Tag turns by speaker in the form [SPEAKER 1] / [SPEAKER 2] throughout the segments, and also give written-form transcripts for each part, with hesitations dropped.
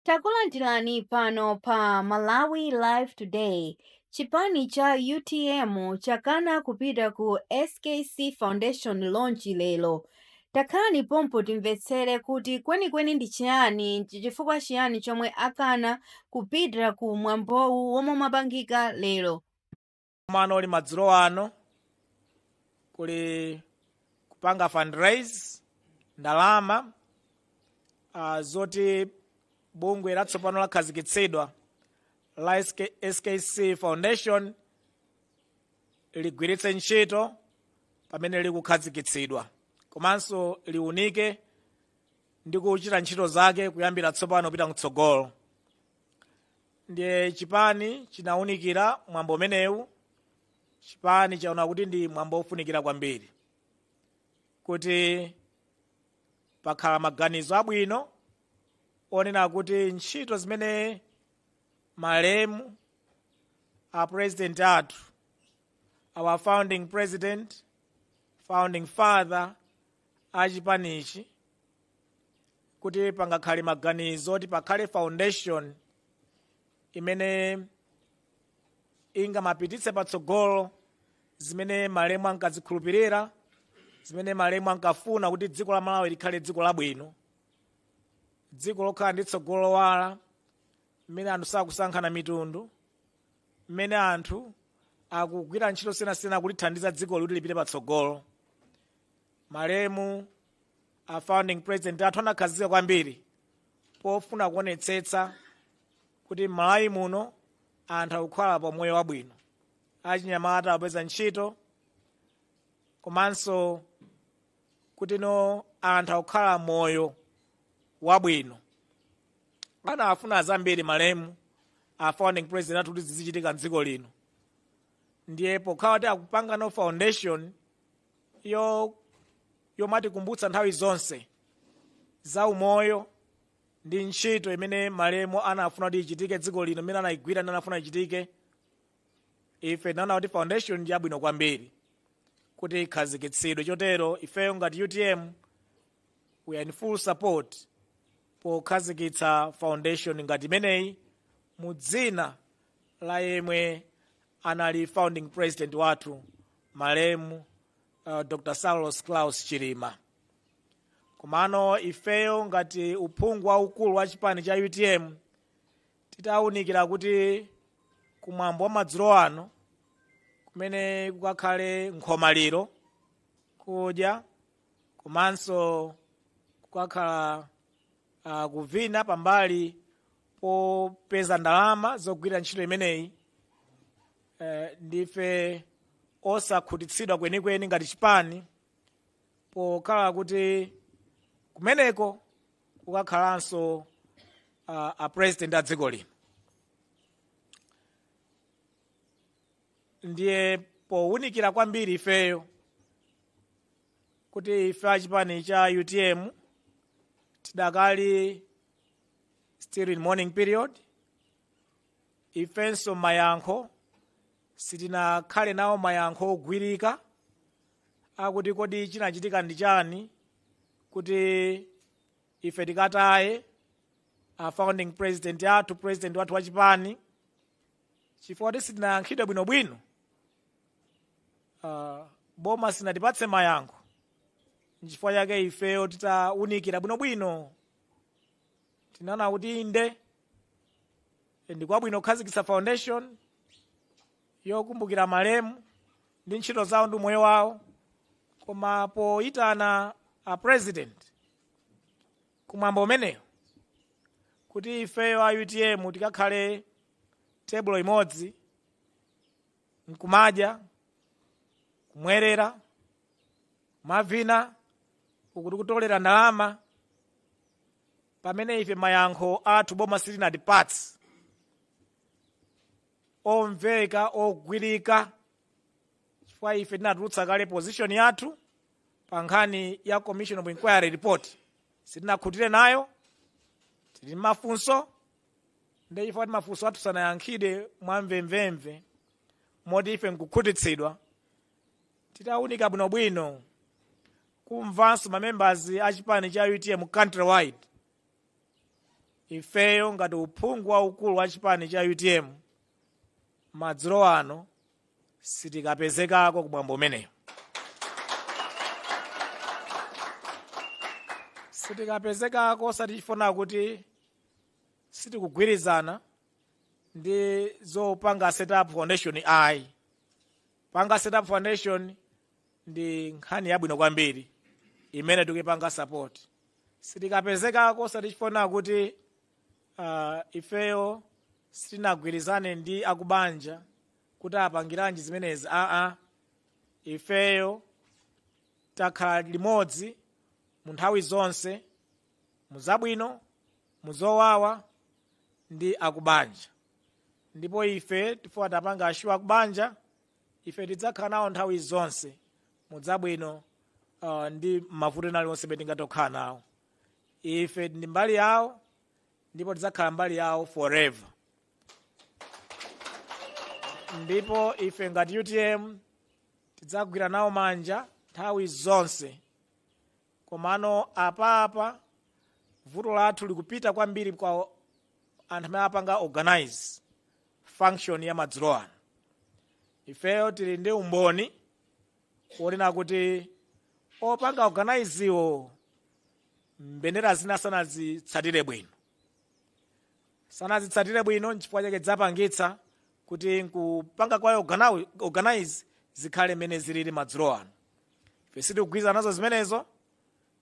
[SPEAKER 1] Takulandirani pano pa Malawi Live Today. Chipani cha UTM chakana kupita ku SKC Foundation launch lero. Takhalani pompo timvetsere kuti kwenikweni ndi chiyani, chifukwa chiyani chomwe akana kupita ku mwambowu womwe umapangika lero.
[SPEAKER 2] Mano uli madzulo ano kuli kupanga fundraise ndalama zoti bungwe latsopano lakhazikitsidwa la SKC Foundation ligwiritse ntchito pamene likukhazikitsidwa, komanso liunike ndi kuchita ntchito zake kuyambira tsopano kupita kutsogolo. Ndiye chipani chinawunikira mwambo umenewu. Chipani chaona kuti ndi mwambo ofunikira kwambiri, kuti pakhala maganizo abwino onena kuti ntchito zimene malemu a president athu, our founding president, founding father achipanichi, kuti pangakhale maganizo oti pakhale foundation imene ingamapititse patsogolo zimene malemu ankazikhulupirira, zimene malemu ankafuna, kuti dziko la Malawi likhale dziko labwino, dziko lokhala ndi tsogolo lowala, mmene anthu sakusankhana mitundu, mmene anthu akugwira ntchito siyanasiyana kulithandiza dziko kuti lipite patsogolo. Malemu a founding president athu anakhazikika kwambiri pofuna kuonetsetsa kuti m'Malawi muno anthu akukhala pa moyo wabwino, achinyamata apeza ntchito, komanso kuti no anthu akukhala moyo wabwino. Anafuna zambiri malemu a founding president athu kuti zizichitika mdziko lino. Ndiye pokhala kuti akupanga no foundation yomatikumbutsa nthawi zonse za umoyo ndi ntchito imene malemu anafuna kuti ichitike dziko lino, imene anayigwira ndi anafuna ichitike, ife tinaona kuti foundation ndi yabwino kwambiri kuti ikhazikitsidwe. Chotero ifeyo ngati UTM, we are in full support pokhazikitsa foundation ngati imeneyi mu dzina la yemwe anali founding president wathu, malemu Dr Saulos Klaus Chilima. Komano ifeyo ngati uphungu waukulu wa chipani cha UTM, titawunikira kuti kumwambo wa madzulo ano kumene kukakhale nkhomaliro, kudya, komanso kukakhala kuvina pambali popeza ndalama zogwira ntchito imeneyi, ndife osakhutitsidwa kwenikweni ngati chipani, pokhala kuti kumeneko kukakhalanso a president a dziko lino. Ndiye powunikira kwambiri ifeyo kuti ife achipani cha UTM tidakali still in mourning period, ifenso mayankho sitinakhale nawo, mayankho ogwirika akuti kodi chinachitika ndi chani kuti ife tikataye a founding president athu, president wathu wachipani, chifukwa kuti sitinayankhidwe bwinobwino, boma sinatipatse mayankho. Nchifukwa chake ifeyo titawunikira bwinobwino tinaona kuti inde, ndi kwabwino kukhazikitsa foundation yokumbukira malemu ndi ntchito zawo ndi moyo wawo, koma poyitana a president kumwambo umeneyo kuti ifeyo a UTM tikakhale tebulo imodzi nkumadya, kumwerera, kumavina uku tikutolera ndalama, pamene ife mayankho athu boma silinatipatse omveka, ogwirika, chifukwa ife tinatulutsa kale position yathu pa nkhani ya Commission of Inquiry report, sitinakhutire nayo, tili mafunso. Ndi chifukwa kuti mafunso athu sanayankhidwe mwamvemvemve moti ife nkukhutitsidwa, titawunika bwinobwino, kumvanso ma members a chipani cha UTM countrywide. Ifeyo ngati uphungu waukulu wa chipani cha UTM, madzulo ano sitikapezekako kumwambo umeneyo. Sitikapezekako satifuna kuti sitikugwirizana ndi zopanga setup foundation ayi. Panga setup foundation ndi nkhani yabwino kwambiri imene tikuyipanga support. Sitikapezekako satifuna kuti ifeyo sitinagwirizane ndi akubanja kuti apangiranji zimenezi. Aa, ifeyo takhala limodzi mu nthawi zonse, muzabwino, muzowawa, ndi akubanja, ndipo ife tifuna tapanga assure akubanja, ife tidzakhala nawo nthawi zonse mudzabwino ndi mavuto ena aliwonse amene tingatokhala nawo. Ife ndi mbali yawo ndipo tidzakhala mbali yawo forever. Ndipo ife ngati UTM tidzagwira nawo manja nthawi zonse. Komano apapa vuto lathu likupita kwambiri kwa anthu amene apanga organize function ya madzulo ano. Ifeyo tili ndi umboni wonena kuti opanga organizewo mbendera zina sanazitsatire bwino, sanazitsatire bwino. Nchifukwa chake dzapangitsa kuti nkupanga kwayo organize zikhale mmene zilili madzulo ano. Ife sitikugwirizana nazo zimenezo,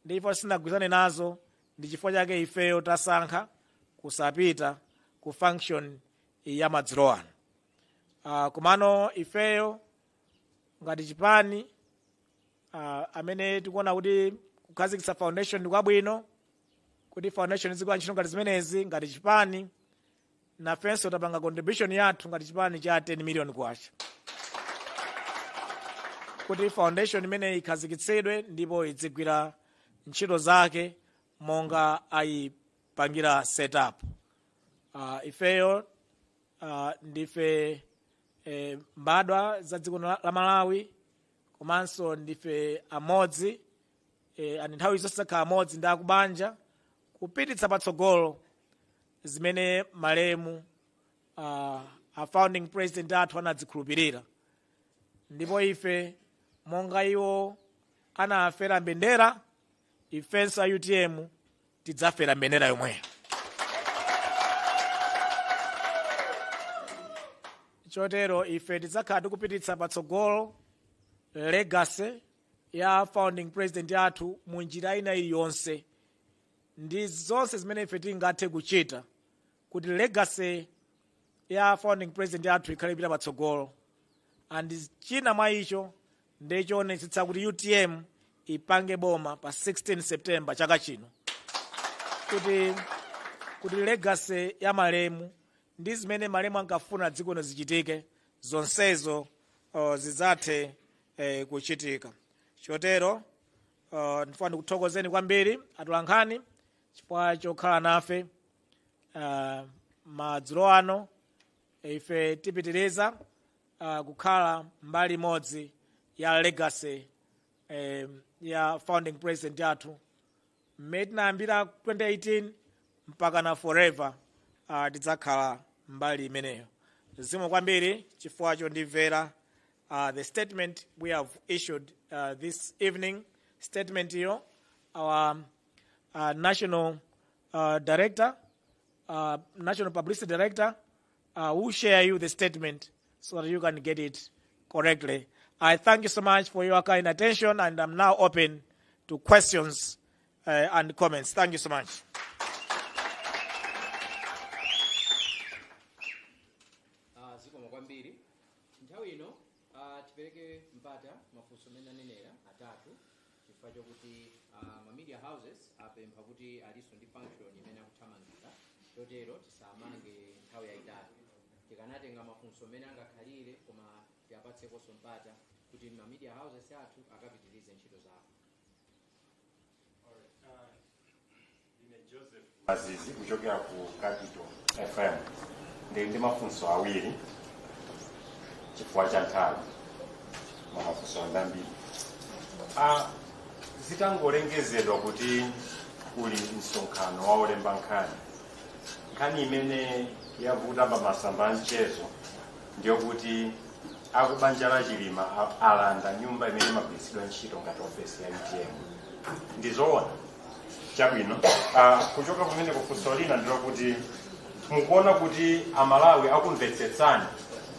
[SPEAKER 2] ndipo sitinagwirizane nazo, ndi chifukwa chake ifeyo tasankha kusapita ku function ya madzulo ano. Komano ifeyo ngati chipani amene tikuona kuti kukhazikitsa foundation ndi kwabwino, kuti foundation izigwira ntchito ngati zimenezi, ngati chipani nafenso tapanga contribution yathu ngati chipani cha 10 million kwacha kuti foundation imene ikhazikitsidwe ndipo idzigwira ntchito zake monga ayipangira setup. Ifeyo ndife mbadwa za dziko la Malawi, komanso ndife amodzi ani nthawi zonse takhala amodzi ndi akubanja kupititsa patsogolo zimene malemu a founding president athu anadzikhulupirira. Ndipo ife monga iwo anafera mbendera, ifenso a UTM tidzafera mbendera yomweyo. Chotero ife tidzakhala tikupititsa patsogolo legacy ya founding president athu mu njira ina iliyonse ndi zonse zimene ife tingathe kuchita kuti legacy ya founding president athu ikhale ipita patsogolo. And china mwa icho ndichoonetsetsa kuti UTM ipange boma pa 16 September chaka chino, kuti legacy ya malemu ndi zimene malemu ankafuna dziko zichitike zonsezo zidzathe kuchitika. Chotero ndifuna ndikuthokozeni kwambiri atolankhani chifukwa chokhala nafe madzulo ano. Ife tipitiriza kukhala mbali imodzi ya legacy ya founding president yathu mmene tinayambira 2018 mpaka na forever. Tidzakhala mbali imeneyo. Zikomo kwambiri chifukwa chondimvera. The statement we have issued this evening, statement iyo our national director, national publicity director will share you the statement so that you can get it correctly. I thank you so much for your kind attention, and I'm now open to questions and comments. Thank you so much.
[SPEAKER 3] Zikomo kwambiri. Nthawi ino tipereke mpata mafunso amene anenera atatu, chifukwa chokuti ma media houses apempha kuti alinso ndi function imene akuthamangira, chotero tisamange nthawi yayitali. Tikanatenga mafunso amene angakhalire, koma tiapatsekonso mpata kuti ma media houses athu akapitirize ntchito zawo.
[SPEAKER 4] Ine Joseph Azizi kuchokera ku Capital FM. Ndili ndi mafunso awiri chifukwa cha nthawi, ma mafunso ambiri. Zitangolengezedwa kuti kuli msonkhano wa olemba nkhani Nkhani imene yavuta pa masamba a mchezo ndiyokuti akubanja la Chilima alanda nyumba imene imagwiritsidwa ntchito ngati ofesi ya UTM. Ndizoona? Chabwino. Kuchoka pamene, kufunso lina ndilokuti mukuona kuti Amalawi akumvetsetsani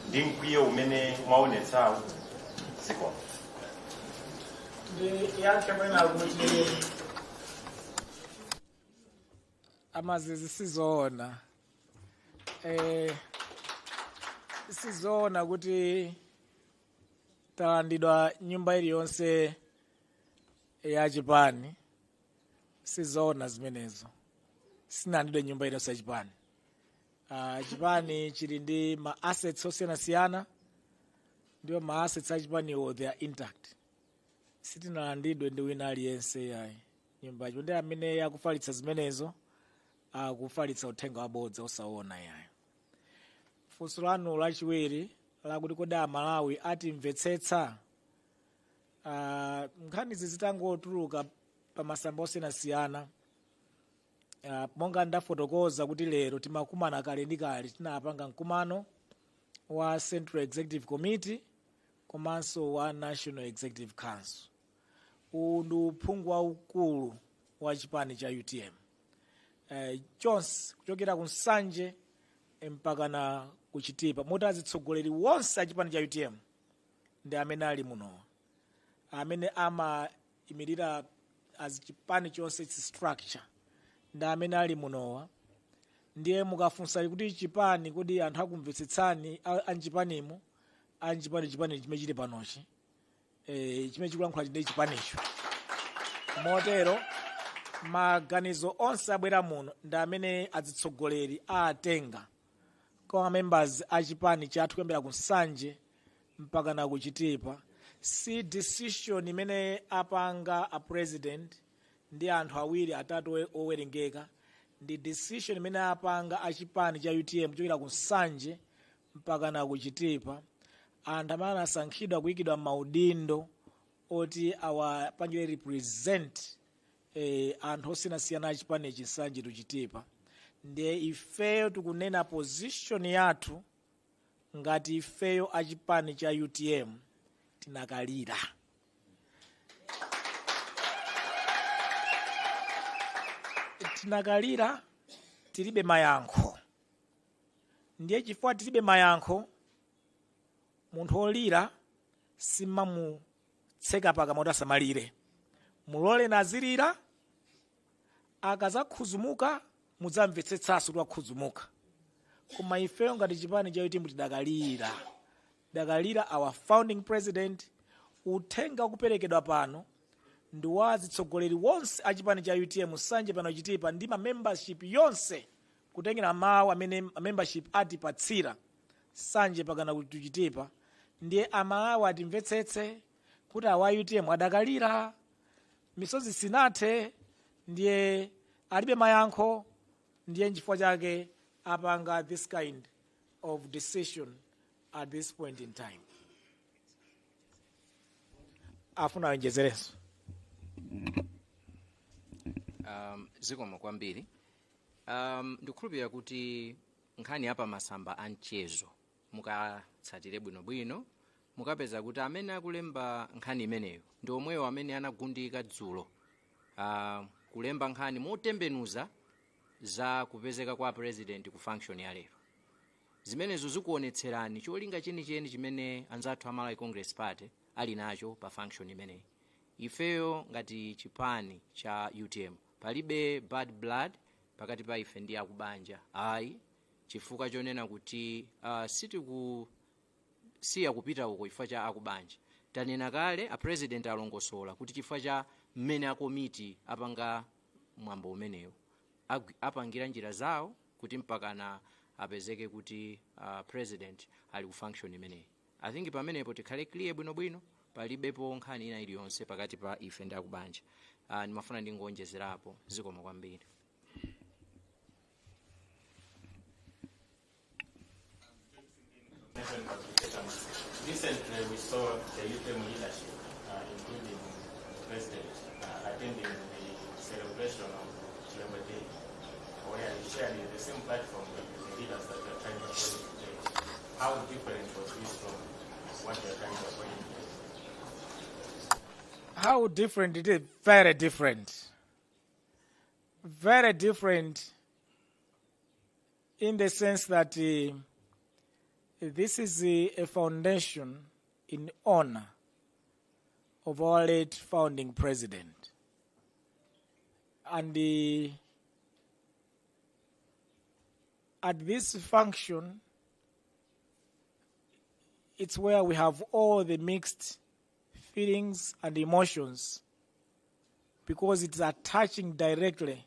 [SPEAKER 4] ndi mkwiyo umene mwaonetsawo? Zikomo.
[SPEAKER 2] Ndiyankhe mwena kuti amazizi, sizoona. Sizoona kuti talandidwa nyumba iliyonse ya chipani. Sizoona zimenezo. Sinalandidwe nyumba iliyonse ya chipani. Chipani chili ndi ma assets osiyanasiyana, ndiwo ma assets a chipaniwo, they are intact. Sitinalandidwe ndi wina aliyense yayi nyumbacho, ndi amene akufalitsa zimenezo akufalitsa uthenga wabodza osaona yayi. Funso lanu lachiwiri lakuti kodi Amalawi atimvetsetsa, nkhanizi zitangotuluka pa masamba osiyanasiyana, monga ndafotokoza kuti lero timakumana kale ndi kale, tinapanga mkumano wa Central Executive Committee komanso wa National Executive Council. Uwu ndi uphungu waukulu wa chipani cha UTM chonse, kuchokera ku Nsanje mpaka na kuchitipa, moti azitsogoleri wonse a chipani cha UTM ndi amene ali muno, amene amayimirira as chipani chonse, its structure, ndi amene ali munowa. Ndiye mukafunsa kuti chipani, kodi anthu akumvetsetsani anchipanimo, anchipani, chipani chimene chili panochi, chimene chikulankhula ndi chipanicho. Motero maganizo onse abwera muno ndi amene azitsogoleri atenga kwa members a chipani chathu, kuyambira ku Nsanje mpaka na kuchitipa. Si decision imene apanga a president ndi anthu awiri, atatu owerengeka. Ndi decision imene apanga a chipani cha UTM kuchokera ku Nsanje mpaka na kuchitipa, anthu amene anasankhidwa kuyikidwa maudindo oti awapangire represent anthu osiyanasiyana a chipanichi, Nsanje tuchitipa. Ndiye ifeyo tikunena position yathu ngati ifeyo a chipani cha UTM, tinakalira, tinakalira, tilibe mayankho. Ndiye chifukwa tilibe mayankho, munthu olira simamutseka pakamwa kuti asamalire. Mulole nazilira, akazakhuzumuka mudzamvetsetsanso kuti wakhuzumuka. Koma ifeyo ngati chipani cha UTM tidakalira, dakalira our founding president. Uthenga ukuperekedwa pano ndi wa azitsogoleri wonse a chipani cha UTM, Nsanje pano Chitipa, ndi ma membership yonse, kutengera mawu amene membership atipatsira Nsanje pakana kuti Chitipa. Ndiye Amalawi atimvetsetse kuti awa UTM adakalira, misozi sinathe, ndiye alibe mayankho. Ndiye nchifukwa chake apanga this kind of decision at this point in time. Afuna awonjezerenso.
[SPEAKER 3] Zikomo kwambiri. Ndikukhulupirira kuti nkhani ya pamasamba a mchezo mukatsatire bwinobwino, mukapeza kuti amene akulemba nkhani imeneyo ndi omweyo amene anagundika dzulo kulemba nkhani motembenuza za kupezeka kwa president ku function ya lero. Zimenezo zikuonetserani cholinga chenicheni chimene anzathu a Malawi Congress Party ali nacho pa function imeneyi. Ifeyo ngati chipani cha UTM, palibe bad blood pakati pa ife ndi akubanja ayi, chifukwa chonena kuti sitikusiya kupita uko chifukwa cha akubanja. Tanena kale, a president alongosola kuti chifukwa cha mmene akomiti apanga mwambo umenewo, apangira njira zawo kuti mpakana apezeke kuti president ali ku function imeneyi. I think pamenepo tikhale clear bwinobwino, palibepo nkhani ina iliyonse pakati pa ife ndi akubanja. Ndimafuna ndingonjezerapo. Zikomo kwambiri.
[SPEAKER 5] Nation publications. Recently, we saw the UTM leadership, including the president, attending the celebration of Chilembwe Day. where you shared the same platform with the leaders that you are trying to appoint today. How different was this from what you are trying to appoint today?
[SPEAKER 2] How different it is? Very different. Very different in the sense that this is a foundation in honor of our late founding president. And at this function, it's where we have all the mixed feelings and emotions because it's attaching directly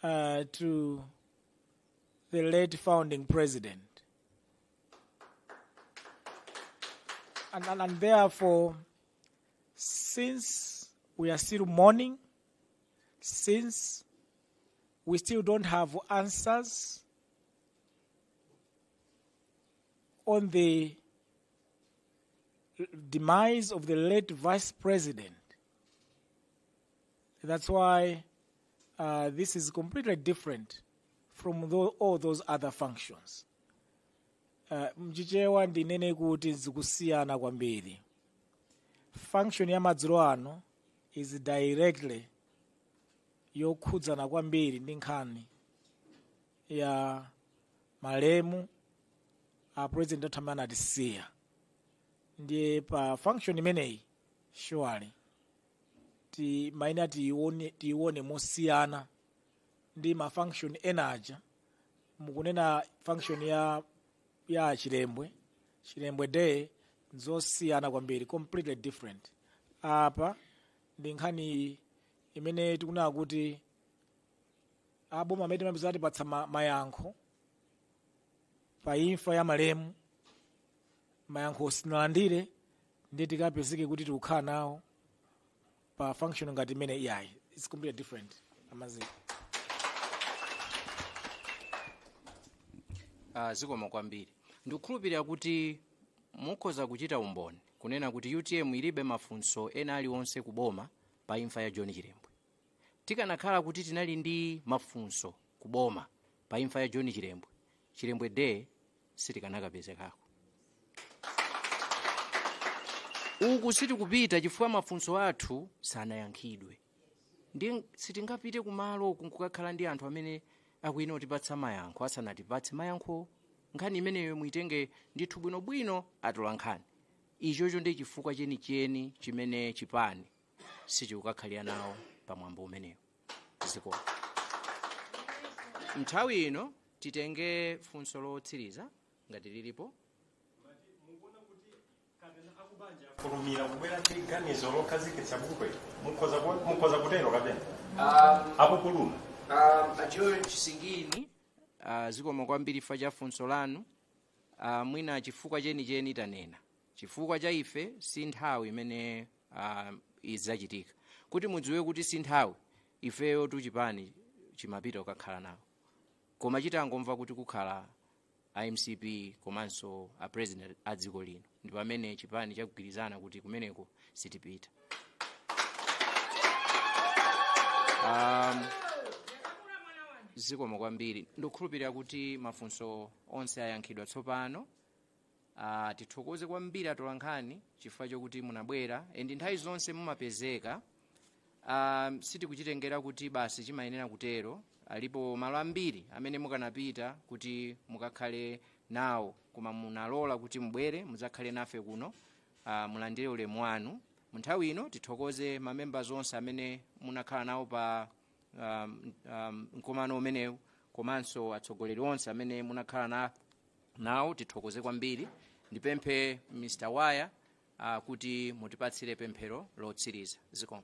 [SPEAKER 2] to the late founding president. And therefore, since we are still mourning, since we still don't have answers on the demise of the late vice president, that's why this is completely different from all those other functions. Mchichewa ndinene kuti zikusiyana kwambiri. Function ya madzulo ano is directly yokhudzana kwambiri ndi nkhani ya malemu a president athu amene anatisiya. Ndiye pa function imeneyi, surely timayenera tiione mosiyana ndi ma function ena aja mukunena, function ya Chilembwe, Chilembwe Day, nzosiyana kwambiri, completely different. Apa ndi nkhani imene tikunena kuti aboma amene timapeza atipatsa mayankho pa imfa ya malemu, mayankho sinalandire, ndiye tikapezeke kuti tikukhala nawo pa function ngati imene, iyayi, it's completely different, amaziko.
[SPEAKER 3] Zikomo kwambiri. Ndikukhulupirira kuti mukhoza kuchita umboni kunena kuti UTM ilibe mafunso ena aliwonse kuboma pa imfa ya John Chilembwe. Tikanakhala kuti tinali ndi mafunso kuboma pa imfa ya John Chilembwe, Chilembwe Day sitikanakapezekako. Uku sitikupita chifukwa mafunso athu sanayankhidwe. Ndi sitingapite kumalo uku nkukakhala ndi anthu amene akuyenera kutipatsa mayankho asanatipatse mayankho. Nkhani imeneyo muitenge ndithu bwinobwino, atola nkhani. Ichocho ndi chifukwa chenicheni chimene chipani sichikukakhalira nawo pamwambo umenewo. Zikomo. Nthawi ino titenge funso lotsiriza ngati lilipo.
[SPEAKER 4] Fulumira kubwera ndi ganizo lokhazikitsa bungwe, mukhoza kutero kapena akupuluma?
[SPEAKER 3] A George Singini, zikomo kwambiri chifukwa cha funso lanu. Mwina chifukwa chenicheni tanena, chifukwa cha ife si nthawi imene idzachitika. Kuti mudziwe kuti si nthawi, ifeyo tuchipani chimapita kukakhala nawo, koma chitangomva kuti kukhala iMCP komanso a president a dziko lino, ndi pamene chipani chakugwirizana kuti kumeneko sitipita. Zikomo kwambiri. Ndikukhulupirira kuti mafunso onse ayankhidwa tsopano. Tithokoze kwambiri atolankhani chifukwa chokuti munabwera, and nthawi zonse mumapezeka. Sitikuchitengera kuti basi chimayenera kutero. Alipo malo ambiri amene mukanapita kuti mukakhale nawo, koma munalola kuti mubwere mudzakhale nafe kuno. Mulandire ulemu wanu. Mu nthawi ino tithokoze mamembers onse amene munakhala nawo pa mkumano umenewu, komanso atsogoleri onse amene munakhala nawo, tithokoze kwambiri. Ndipemphe Mr Waya kuti mutipatsire pemphero lotsiriza. Zikomo.